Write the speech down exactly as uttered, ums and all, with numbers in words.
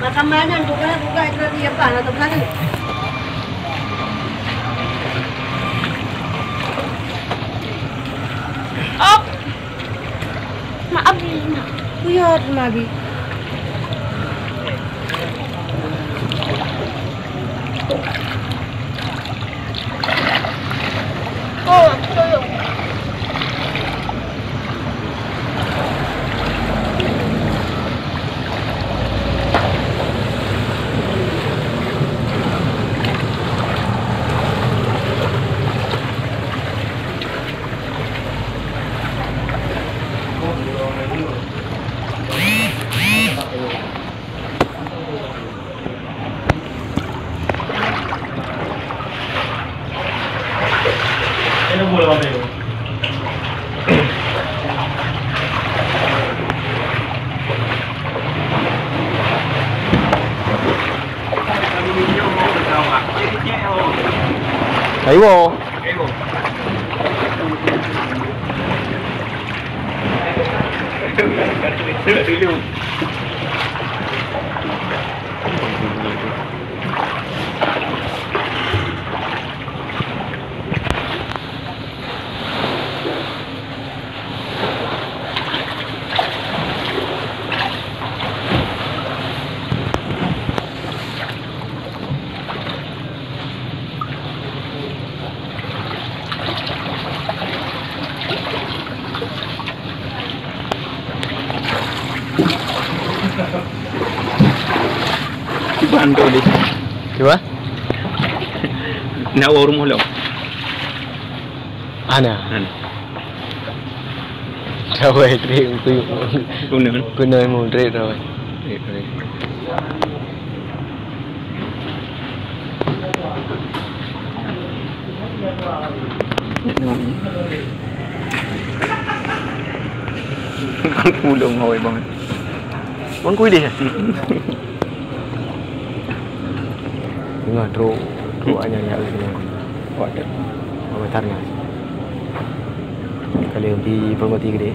Makan mainan bukan, bukan itu dia apa atau belakang. Op. Maaf, Mak. Buyar lagi. Aiwo. Bantu deh. Cuba. Nak bawa rumah lo. Ana. Ana. Rawai trik. Guna. Guna mu trik rawai. Trik, trik. Ulông hôi banget. Bang kui deh. Tengah trok, trok hanya nyak lagi. Awak tak. Awak tak na. Kalau di Permati gede.